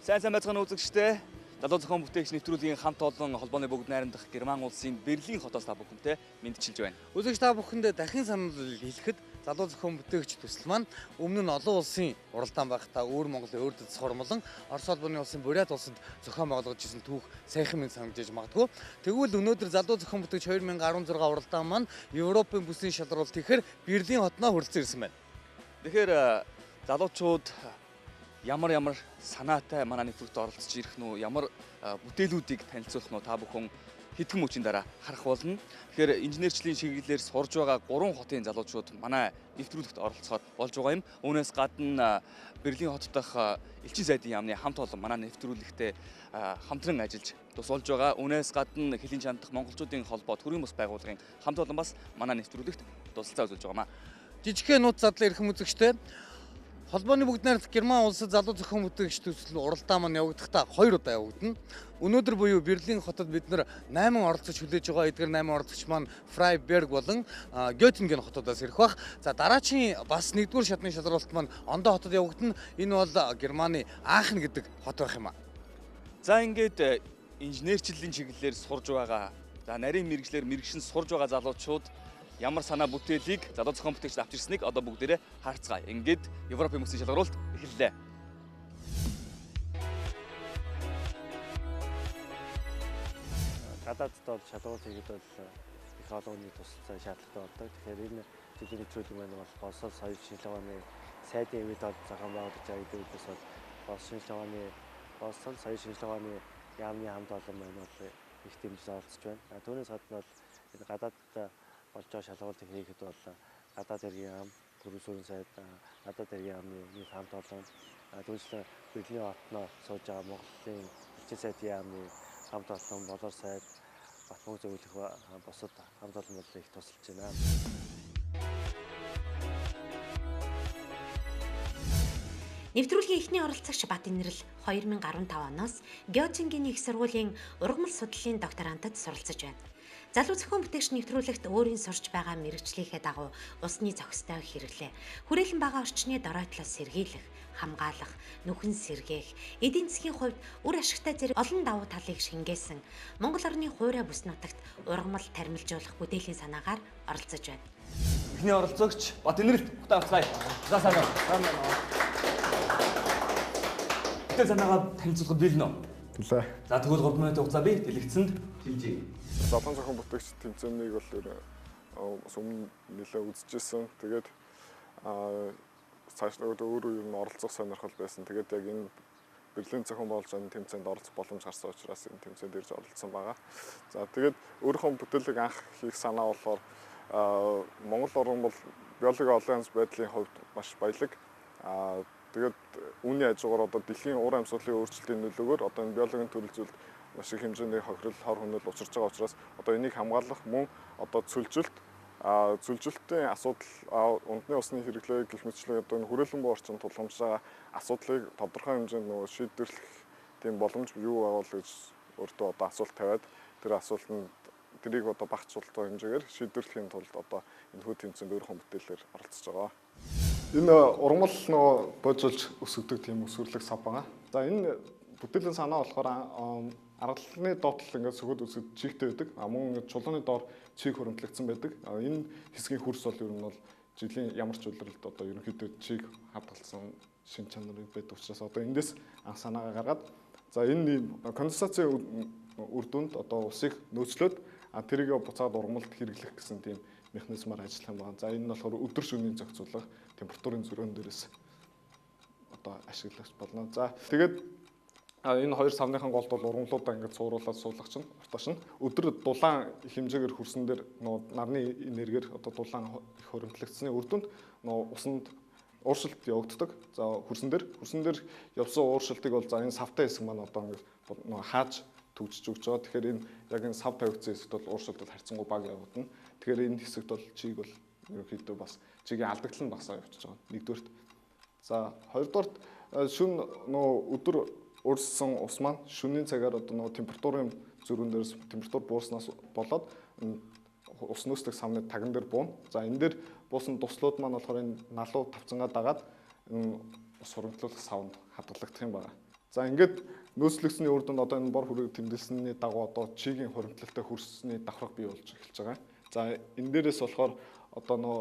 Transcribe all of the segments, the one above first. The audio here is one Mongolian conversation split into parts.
Сайн байцгаана үзэгчдээ. Залуу зохион бүтээгч нэвтрүүлгийн хамт олон холбооны бүгд найрамдах Герман улсын Берлин хотоос та бүхэнтэй мэндчилж байна. Үзэгч та бүхэндээ дахин санал хэлэхэд залуу зохион бүтээгч төсөл маань өмнө нь олон улсын уралдаан байхдаа өөр Монголын өөрдөд сурмалан Орос холбооны улсын Бурят улсад зохион байгуулж ирсэн түүх саяхан минь санагдаж магадгүй. Тэгвэл өнөөдөр залуу зохион бүтээгч 2016 уралдаан маань Европын бүсийн шалралт хийхээр Берлин хотноо хүрэлцэн ирсэн байна. Тэгэхээр залуучууд ямар санаатай манай нэвтрүүлэгт оролцож ирэх нь үү, ямар бүтээлүүдийг танилцуулах нь үү та бүхэн хэдхэн мөчийн дараа харах болно. Тэгэхээр инженерчлийн чиглэлээр сурж байгаа 3 хотын залуучууд манай нэвтрүүлэгт оролцохоор болж байгаа юм. Үүнээс гадна Берлин хот дахь элчин сайдын яамны хамт олон манай нэвтрүүлэгтээ хамтран ажиллаж тус болж байгаа. Үүнээс гадна хөлийн чандах монголчуудын холбоо төрийн бус байгууллагын хамт олон бас манай нэвтрүүлэгт тусалцаа үзүүлж байгаамаа. Жижигхэн нууц задлан эрхэм үзэгчтэй холбооны бүгд найрамдах Герман улсад залуу зохион бүтээгч төсөл уралдаан маань явагдахдаа 2 удаа явагдана. Өнөөдөр буюу Берлин хотод бид нар 8 оролцогч хүлээж байгаа. Эдгээр 8 оролцогч маань Фрайберг болон Гёттинген хотуудаас ирэх бах. За дараачийн бас 1-р шатны шалралт маань Ондоо хотод явагдана. Энэ бол Германы Аахен гэдэг хот байх юм а. За ингээд инженерчлийн чиглэлээр сурж байгаа, за нарийн мэргэжлээр мэрэгшин сурж байгаа залуучууд ямар санаа бүтээлийг залуу зохион бүтээгчид авч ирснийг одоо бүгдээрээ харцгаая. Ингээд Европын бүсийн шалгаруулалт эхэллээ. Гадаадд бол шалгаруулалт хийхэд бол их олон хүний тусалцаа шаардлагатай болдог. Тэгэхээр энэ жилийн нэвтрүүлэг маань бол боловсрол соёл шинжилгээ ухааны сайдын хэвлэл бол зохион байгуулж байгаа гэдэг үгээс бол боловсрол шинжилгээ ухааны боловсрол соёл шинжилгээ ухааны яамны хамт олон маань бол их дэмжиж оролцож байна. Түүнээс гадна бол энэ гадаадд болж байгаа шалгуултыг хийхэд бол гадаад хэргийн яам, төрийн сүрэн сайд, гадаад хэргийн яамны нийт хамт олон, түүнчлэн Берлин хотноо сууж байгаа Монголын элчин сайдын яамны хамт олон, болор сайд, Батмөнх зөвлөх бусад хамт олон бол их тусалж байна. Нэвтрүүлгийн эхний оролцогч Бат Инэрл 2015 оноос Гёттингений их сургуулийн ургамал судлалын докторантад суралцж байна. Залуу зохион бүтээгч нэвтрүүлэгт өөрийн сурч байгаа мэргэжлийнхээ дагуу усны зохистой хэрэглээ, хүрээлэн байгаа орчны дорой талаас сэргийлэх, хамгаалах, нүхэн сэргээх, эдийн засгийн хувьд үр ашигтай зэрэг олон давуу талыг шингээсэн Монгол орны хуурай бүс нутагт ургамал тармилжуулах бүтээлийн санаагаар оролцож байна. Эхний оролцогч Бат Инэрэлт ухтаа авцгаая. За сайн уу. Бүтээл санаагаа танилцуулахад бэлэн үү? Бэлээ. За тэгвэл 3 минутын хугацаа би дэлгэцэнд хэлжээ. Залуу зохион бүтээгч тэмцээнийг бол бас өмнө нэлээ үзчихсэн. Тэгээд цааш өөрөө ер нь оролцох сонирхол байсан. Тэгээд яг энэ Берлин зохион байгуулж байгаа тэмцээнд оролцох боломж гарсан учраас энэ тэмцээнд ирж оролцсон байгаа. За тэгээд өөрийнхөө бүтээлийг анх хийх санаа болохоор Монгол орн бол биологийн олон янз байдлын хувьд маш баялаг. Тэгээд үүний хажуугаар одоо дэлхийн уур амьсгалын өөрчлөлтийн нөлөөгөөр одоо энэ биологийн төрөл зүйлд маш их хэмжээний хохирол, хор хөнөөл учирч байгаа учраас одоо энийг хамгаалах мөн одоо цөлжилт, цөлжилтийн асуудал, ундны усны хэрэглээ гэх мэтчлэн одоо энэ хүрээлэн буй орчин тулгамдж байгаа асуудлыг тодорхой хэмжээнд нөгөө шийдвэрлэх тийм боломж юу байгаа бол гэж өөртөө одоо асуулт тавиад тэр асуултанд тэрийг одоо багц чултаа хэмжээгээр шийдвэрлэхийн тулд одоо энэ хүү тэмцээнд өөрийнхөө бүтээлээр оролцож байгаа. Энэ ургамал нөгөө боожуулж өсгдөг тийм өсвөрлөх сав байгаа. За энэ бүтээлийн санаа болохоор аргалны доотлол ингээд сөхөд өсөд чигтэй байдаг. Мөн ингээд чулууны доор чиг хуримтлагдсан байдаг. Энэ хэсгийн хөрс бол ер нь бол жилийн ямар ч улиралд одоо ерөнхийдөө чиг хадгалсан шин чанарыг байдаг учраас одоо эндээс анх санаагаа гаргаад за энэ конденсацийн үр дүнд одоо усыг нөөцлөөд тэрийг буцаад ургамалд хэрэглэх гэсэн тийм механизмаар ажиллах юм байна. За энэ нь болохоор өдөр шөнийн зохицуулах температурын зөрөөн дээрээс одоо ашиглах болно. За тэгээд энэ хоёр савныхан голд бол ургамлуудаа ингээд цууруулад суулгах чинь урташ нь өдөр дулаан хэмжээгээр хөрсөн дээр нөө нарны энергиэр одоо дулаан их хуримтлагдсаны үр дүнд нөө усанд ууршилт явагддаг. За хөрсөн дээр явсан ууршилтыг бол за энэ савтай хэсэг маань одоо ингээд нөө хааж төгжиж өгч байгаа. Тэгэхээр энэ яг энэ сав тавигдсан хэсэгт бол ууршилт бол харьцангуй бага явагдана. Тэгэхээр энэ хэсэгт бол чиг бол ерөнхийдөө бас чигийн алдагдал нь багасаа явчихж байгаа. Нэгдүгээрт. За хоёрдугаарт шүн нөө өдөр урьдсан ус маань шөнийн цагаар одоо нөгөө температурын зөрүүн дээрс температур буурснаас болоод ус нөөцлөх савны таган дээр бууна. За энэ дээр буусан туслууд маань болохоор энэ налуу тавцангаа дагаад ус хуримтлуулах савнд хадгалагдах юм байна. За ингээд нөөцлөгсний үр дүнд одоо энэ бор хүрээ тэмдэглэсний дагуу одоо чигийн хуримтлалтай хөрсний давхарга бий болж эхэлж байгаа. За энэ дээрээс болохоор одоо нөө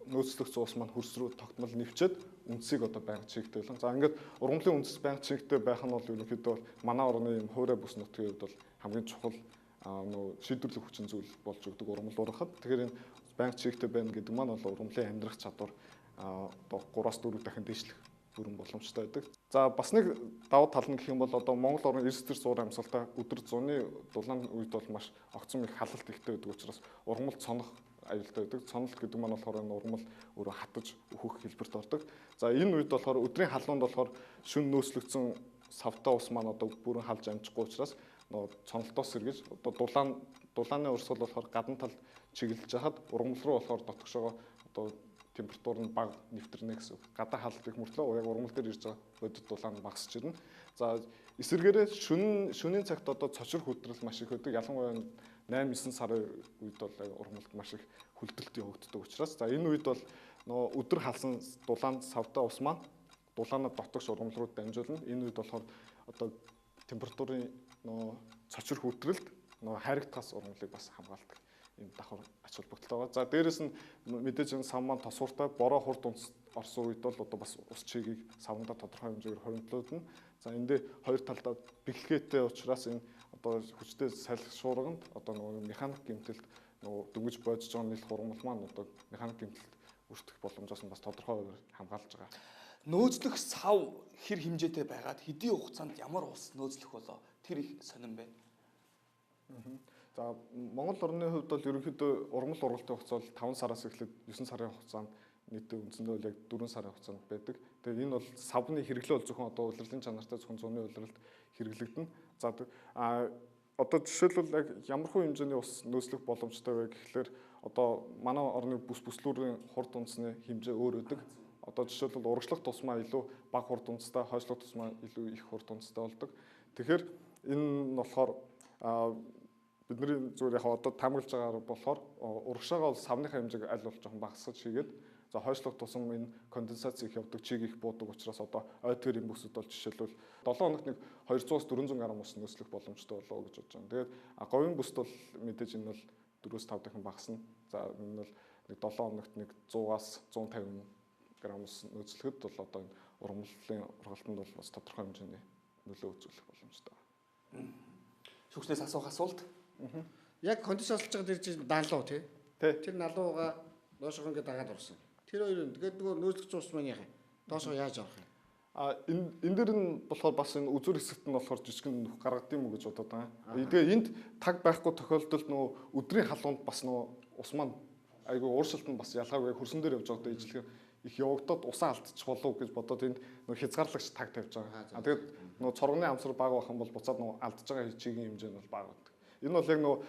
нөөцлөгдсөн ус маань хөрс рүү тогтмол нэвчээд үндсийг одоо байнга чигтэй болно. За ингээд ургамлын үндэс байнга чигтэй байх нь бол ерөнхийдөө бол манай орны юм хуурай бүс нутгийн хувьд бол хамгийн чухал нөө шийдвэрлэх хүчин зүйл болж өгдөг ургамал ургахад. Тэгэхээр энэ байнга чигтэй байна гэдэг маань бол ургамлын амьдрах чадвар одоо 3-4 дахин дээшлэх бүрэн боломжтой байдаг. За бас нэг давуу тал нь гэх юм бол одоо Монгол орны эрс төр зуур амьсгалтай өдөр зуны дулаан үед бол маш огцом их халалт ихтэй байдаг учраас ургамал цонох аюултай байдаг. Цонолт гэдэг маань болохоор энэ ургамал өөрөө хатаж өөхөх хэлбэрт ордог. За энэ үед болохоор өдрийн халуунд болохоор шүн нөөцлөгдсөн савтай ус маань одоо бүрэн халж амжихгүй учраас нөгөө цонолтоос сэргэж одоо дулааны урсгал болохоор гадна талд чиглэж хахад ургамал руу болохоор дотгошоогоо одоо температур нь бага нэвтэрнэ гэсэн үг. Гадаа халалт их мөртлөө яг ургамал дээр ирж байгаа бодит дулаан нь багасч ирнэ. За эсвэргээрээ шөнийн цагт одоо цочор хүдрэл маш их байдаг. Ялангуяа 8-9 сарын үед бол ургамалд маш их хүлдэлт явагддаг учраас за энэ үед бол нөгөө өдөр халсан дулаан савтай ус маань дулаанаа дотогш ургамал руу дамжуулна. Энэ үед болохоор одоо температурын нөгөө цочор хүдрэлд нөгөө хайрагдахаас ургамлыг бас хамгаалдаг энэ давхар ач холбогдолтой байгаа. За дээрэс нь мэдээж энэ сав маань тосууртай бороо хурд унц орсон үед бол одоо бас ус чигийг савндаа тодорхой хэмжээгээр хоригдлуулна. За энэ дээр хоёр талдаа бэхлэгээтэй учраас энэ одоо хүчтэй салхи шуурганд одоо нөгөө механик гэмтэлд нөгөө дөнгөж бодож байгаа нийлэх ургамал маань одоо механик гэмтэлд өртөх боломжоос нь бас тодорхой хамгаалж байгаа. Нөөцлөх сав хэр хэмжээтэй байгаад хэдийн хугацаанд ямар ус нөөцлөх болоо тэр их сонирн байна. За Монгол орны хувьд бол ерөнхийдөө ургамал ургалтын хугацаа бол 5 сараас эхлээд 9 сарын хугацаанд нийтдээ үндсэндээ бол яг 4 сарын хугацаанд байдаг. Тэгээд энэ бол савны хэрэглээ бол зөвхөн одоо улирлын чанартай зөвхөн зуны улиралд хэрэглэгдэнэ. За одоо жишээлбэл яг ямархуу хэмжээний ус нөөцлөх боломжтой вэ гэхлээр одоо манай орны бүс бүслүүрийн хурд унцны хэмжээ өөр байдаг. Одоо жишээлбэл урагшлах тусмаа илүү бага хурд унцтай, хойшлох тусмаа илүү их хурд унцтай болдог. Тэгэхээр энэ нь болохоор бидний зүгээр яг одоо таамаглаж байгаагаар болохоор урагшаага бол савныхаа хэмжээг аль бол жоохон багасгаж хийгээд за хойшлох тусам энэ конденсац их явдаг, чиг их буудаг учраас одоо ойдгөр юм бүсэд бол жишээлбэл 7 хоногт нэг 200-400 г ус нөөцлөх боломжтой болоо гэж бодож байна. Тэгээд говийн бүст бол мэдээж энэ бол 4-5 дахин багасна. За энэ бол нэг 7 хоногт нэг 100-аас 150 г ус нөөцлөхөд бол одоо энэ ургамлын ургалтанд бол бас тодорхой хэмжээний нөлөө үзүүлэх боломжтой. Шүүгчнээс асуух асуулт. Яг конденсацлж байгаа дэр чинь налуу тий. Тэр налууга доошоо ингээд дагаад орсон. Тэр хоёр нь тэгээд нөгөө нөөцлөгч ус маань яах юм? Доошоо яаж орох юм? Энэ дээр нь болохоор бас энэ үзүр хэсэгт нь болохоор жижигэн нүх гаргад юм уу гэж бодод байгаа. Тэгээ энд таг байхгүй тохиолдолд нөгөө өдрийн халуунд бас нөгөө ус маань айгүй ууршилт нь бас ялгаагүй хөрсөн дээр явж байгаадаа ижлэх их явагдаад усаа алдчих болов гэж бодоод энд нөгөө хязгаарлагч таг тавьж байгаа. Тэгээд нөгөө цоргоны амсар бага байх юм бол буцаад нөгөө алдж байгаа чигийн хэмжээ нь бол бага байдаг. Энэ бол яг нөгөө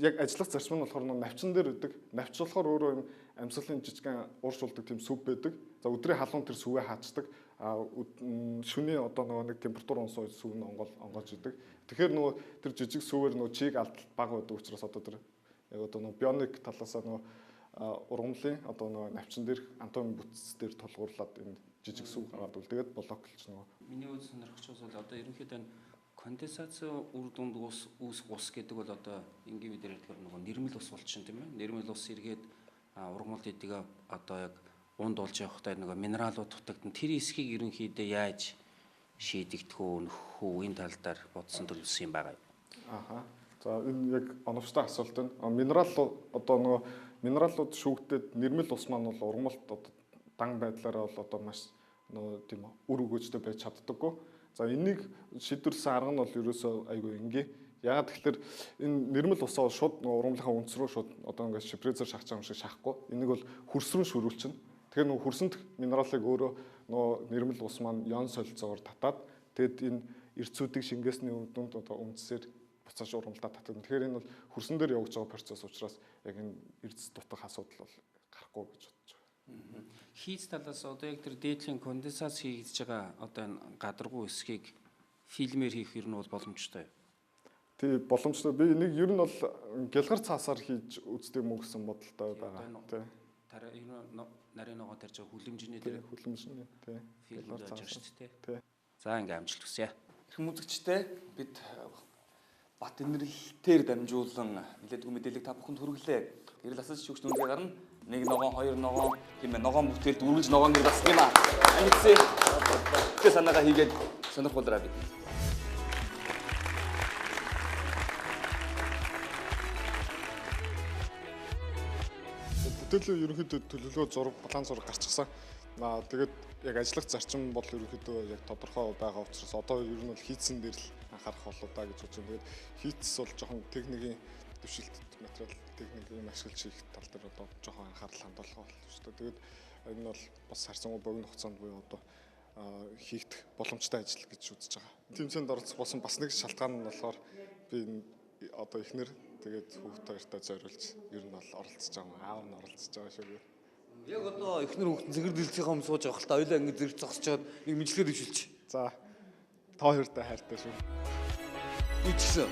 яг ажиллах зарчим нь болохоор нөгөө навчин дээр өгдөг. Навч болохоор өөрөө юм амьсгалын жижигхэн ууршуулдаг тийм сүв байдаг. За өдрийн халуун тэр сүвээ хаачдаг. Шөнийн одоо нөгөө нэг температур унсан үед сүв нь онгоолж идэг. Тэгэхээр нөгөө тэр жижиг сүвээр нөгөө чиг алдалт бага байдаг учраас одоо тэр яг одоо нөгөө бионик талаасаа нөгөө ургамлын одоо нөгөө навчин дээрх анатомийн бүтц дээр тулгуурлаад энэ жижиг сүв гаргаад үл тэгээд блоклж нөгөө. Миний үз сонирхч бол одоо ерөнхийдөө энэ конденсац үр дүнд ус үүсэх ус гэдэг бол одоо энгийн бид ярьдгаар нөгөө нэрмэл ус болчихно тийм ээ. Нэрмэл ус эргээд ургамал эдийг одоо яг унд болж явахдаа нөгөө минералууд дутагдана. Тэр эсхийг ерөнхийдөө яаж шийдэгдэх үү, нөхөх үү энэ тал дээр бодсон төлөвлөсөн юм байгаа юм. Аха. За энэ яг оновчтой асуулт байна. Минерал одоо нөгөө минералууд шүүгдээд нэрмэл ус маань бол ургамалд одоо дан байдлаараа бол одоо маш нөгөө тийм үр өгөөжтэй байж чаддаггүй. За энийг шийдвэрлсэн арга нь бол ерөөсөө айгүй энгийн. Яагаад тэгэхээр энэ нэрмэл усаа шууд нөгөө ургамлынхаа үндэс рүү шууд одоо ингээд шипрезер шахаж байгаа юм шиг шахахгүй. Энийг бол хөрс рүү шүрүүлчихнэ. Тэгэхээр нөгөө хөрсөнд минералыг өөрөө нөгөө нэрмэл ус маань ион солилцоогоор татаад тэгэд энэ эрцүүдийг шингээсний үр дүнд одоо үндэсээр буцааж ургамлдаа татдаг. Тэгэхээр энэ бол хөрсөн дээр явагдаж байгаа процесс учраас яг энэ эрдэс дутах асуудал бол гарахгүй гэж бодож байгаа. Хийц талаас одоо яг тэр дээдлийн конденсац хийгдэж байгаа одоо энэ гадаргуу хэсгийг фильмээр хийх ер нь бол боломжтой. Тий, боломжтой. Би энийг ер нь бол гялгар цаасаар хийж үздэг юм уу гэсэн бодолтой байгаа. Тий. Тарай ер нь нарийн ногоо тарж байгаа хүлэмжний дээр хүлэмжний тий. Гялгар цаас шүү дээ. Тий. За ингээ амжилт хүсье. Эрхэм үзэгчтэй бид Бат Энэрэлтээр дамжуулан нэлээдгүй мэдээллийг та бүхэнд хүргэлээ. Гэрэл асаж шүүгч нүдгээ гарна. Нэг ногоон, хоёр ногоон, тийм ээ, ногоон бүтээлд үргэлж ногоон гэр басдаг юм аа. Амжилтсэ. Тэ санаагаа хийгээд сонирхуулаарай бид. Бүтээлийн ерөнхийдөө төлөвлөгөө зураг, план зураг гарчихсан. Тэгээд яг ажиллах зарчим бол ерөнхийдөө яг тодорхой байгаа учраас одоо ер нь бол хийцэн дээр л анхаарах болоо да гэж бодож байна. Тэгээд хийц бол жоохон техникийн дэвшилт материал техник юм ашиглаж хийх тал дээр одоо жоохон анхаарал хандуулах болно шүү дээ. Тэгээд энэ бол бас харьцангуй богино хугацаанд буюу одоо хийгдэх боломжтой ажил гэж үзэж байгаа. Тэмцээнд оролцох болсон бас нэг шалтгаан нь болохоор би одоо эхнэр тэгээд хүүхд хоёртой зориулж ер нь бол оролцож байгаа. Аав нь оролцож байгаа шүү. Яг одоо эхнэр хүүхдэн зэгэр дэлцийнхээ өмнө сууж байгаа л та хоёлаа ингэ зэрэг зогсож чад нэг мэдлэгээ дэвшилч. За та хоёртой хайртай шүү. Би ч гэсэн.